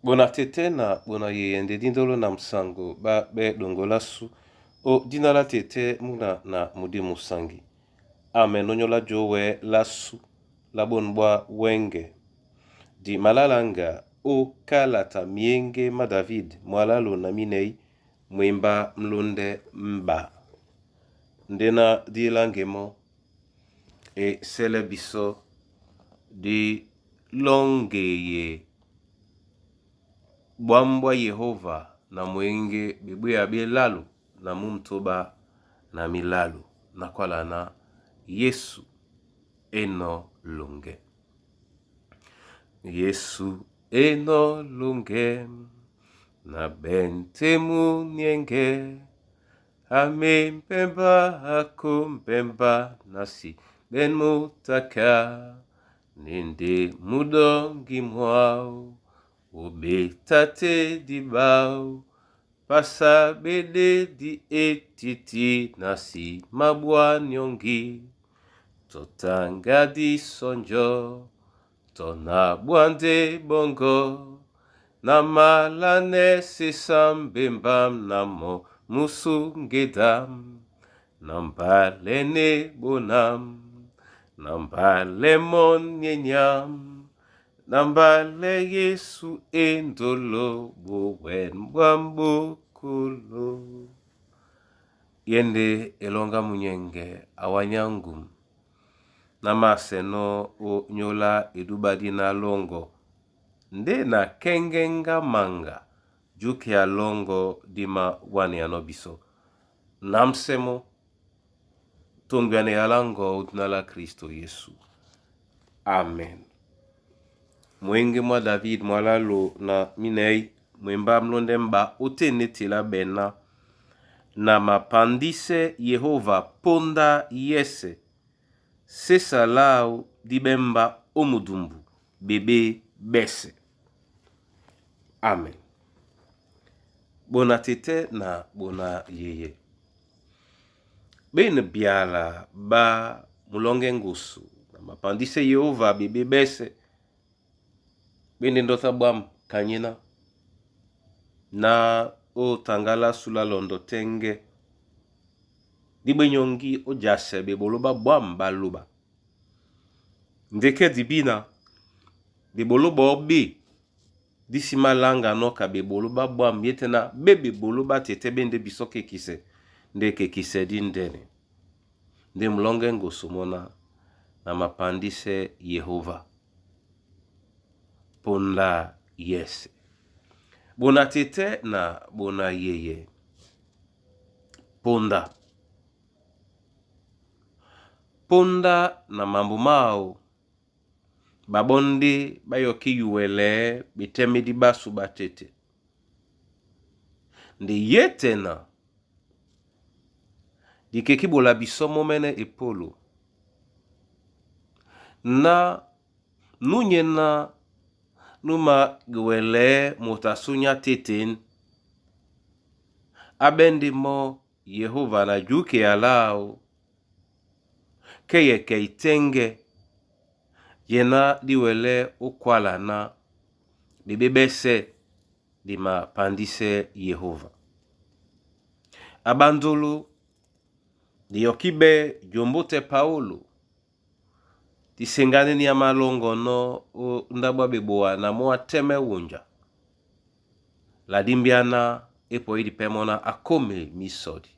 Bona tete na bona yeye nde dindolo na msango ba be dongola su o dina la tete muna na mudi musangi. Amen onyola jowe la su la bonbwa wenge. Di malalanga o kalata mienge ma David mwalalu na minei mwimba mlunde mba. Ndena di langemo e sele biso di longeye bwambwa Yehova na mwenge bebwe belalu na mumtoba na milalu na kwala na Yesu eno longe. Yesu eno longe na bentemu nienge ame mpemba ako mpemba nasi ben mutaka nende mudongi mwao obetate dibao pasa bede di etiti nasi mabwa nyongi totanga di sonjo tona bwande bongo na malane sesambembam na mo musungedam na mbalene bonam na mbale monyenyam na mbale Yesu endolo bowen bwambokolo. Yende elonga munyenge awanyangum na maseno o nyola edubadi na longo nde na kengenga manga juke ya longo dima wani ano biso namsemo tongbiane ya lango udina la Kristo Yesu. Amen. Mwenge mwa David mwalalo na minei mwemba mlonde mba otenetela bena na mapandise Yehova ponda yese sesalau dibemba omudumbu bebe bese. Amen. Bona tete na bona yeye. Bene biala ba mulonge ngusu na mapandise Yehova bebe bese bende ndota bwam kanyina na o tangala sula londo tenge dibe nyongi o jase bebolo ba bwam baluba ndeke dibina bebolo bobe disi malanga noka bebolo ba bwam yete na be bebolo ba tete bende biso kekise nde kekise di ndene nde mulonge ngusu mona na mapandise Yehova ponda yese bona tete na bona yeye ponda ponda na mambo mao babonde bayoki yuwele betemedi basu batete nde ye tena dikeki bola biso momene epolo na nunye na numa gwele mutasunya teten abendi mo Yehova na juke alao keye keitenge yena diwele okwala na bebebese dima pandise Yehova. Abandolo diyokibe jombote Paulo disengane ni amalongo no o ndabwa beboa na mo ateme wunja ladimbiana epo idi pemona akome misodi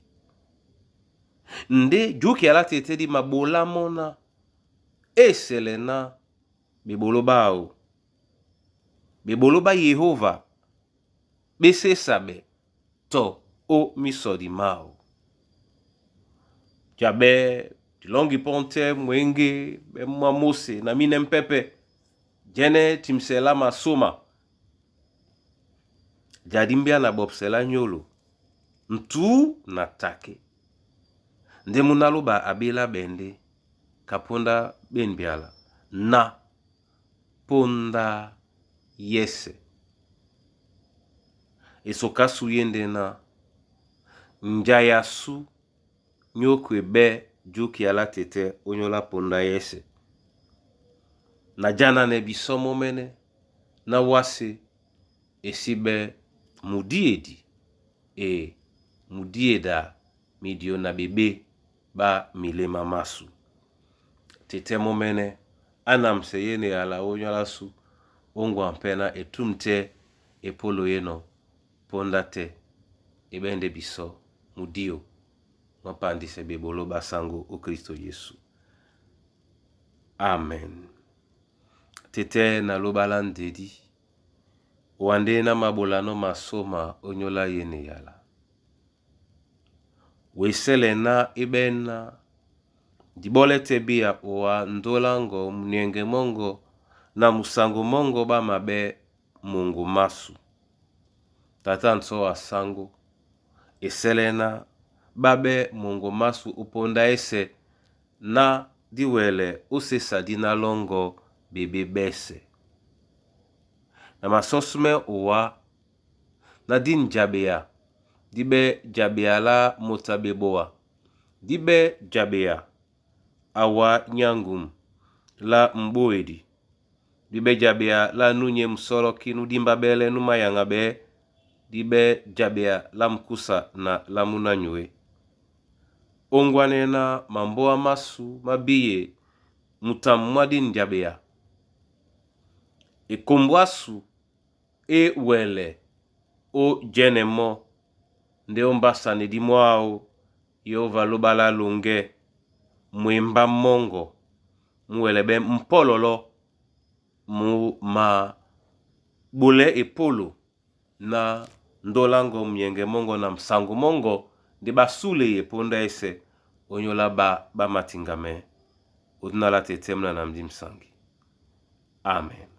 nde juki ala tete di mabola mona esele na bebolo bao bebolo ba Yehova besesabe to o misodi mao jabe dilongi ponte mwenge be mwa Mose na mine mpepe jene timsela masoma jadimbia na bobsela nyolo ntu na take nde munaloba abela bende kaponda benbiala na ponda yese esokasu yende na njayasu nyokwe be juki ala tete onyola ponda yese na jana ne bisomo mene na wase E sí ɓɛ́ mudíedi e mudieda midio na ɓeɓé ɓá miléma másu. Tetɛ́ mɔ́mɛ́nɛ́ á namsɛ yéne yala ónyólá lásu óŋgwa pɛ́ ná e túm tɛ́ epólo yénɔ̄ póndá tɛ́ e ɓɛ́ ndé bisɔ́ mudio mwá pandisɛ ɓeɓoló ɓá sáŋgó ó Kristo Yesu. Amen. Tetɛ́ na lóba lá ndedí, wa ndé ná maɓolanɔ́ masóma ónyólá yéne yala. Wesɛ́lɛ ná é ɓɛ́ ná dibɔ́lɛ́ tɛ́ bíya owa ndóláŋgɔ muniɛŋgɛ mɔ́ŋgɔ na musaŋgɔ mɔ́ŋgɔ ɓá maɓɛ́ moŋgo másu. Tata nsɔ́ a sáŋgó e sɛ́lɛ́ ná ɓá ɓɛ́ moŋgo másu ó póndá ésɛ ná dí wɛlɛ ó sésá díná lɔ́ŋgɔ́ ɓeɓé ɓɛ́sɛ̄. Na masɔ́súmɛ́ owá ná dí njaɓea dí ɓɛ́ jaɓea lá moto a ɓeboa, dí ɓɛ́ jaɓea a wá nyáŋgum lá m̀ɓóedi, dí ɓɛ́ jaɓea lá núnyē musɔ́lɔ́kí nú dímba ɓɛ́lɛ́ nú máyaŋa ɓɛɛ́, dí ɓɛ́ jaɓea lá mukúsa na lá múnanyué. Óŋgwanɛ́ ná mambóa másu má bíye mutambu mwá dí njaɓea, ekombo ásu é wɛlɛ ó jɛ́nɛ mɔ́ ndé ó mbásánedí mwáō yɛ́ ó va lóɓa lá loŋgɛ́ mwembá mɔ́ŋgɔ mú wɛlɛ ɓɛ́ mpɔ́lɔlɔ́ mú maɓolɛɛ́ epólo ná ndóláŋgɔ munyɛŋgɛ mɔ́ŋgɔ na musaŋgɔ mɔ́ŋgɔ ndé ɓá súleye póndá ésɛ ónyólá ɓá ɓá matiŋgamɛɛ́. Ó dina lá tetɛ́ múna na ndímsangi. Amen.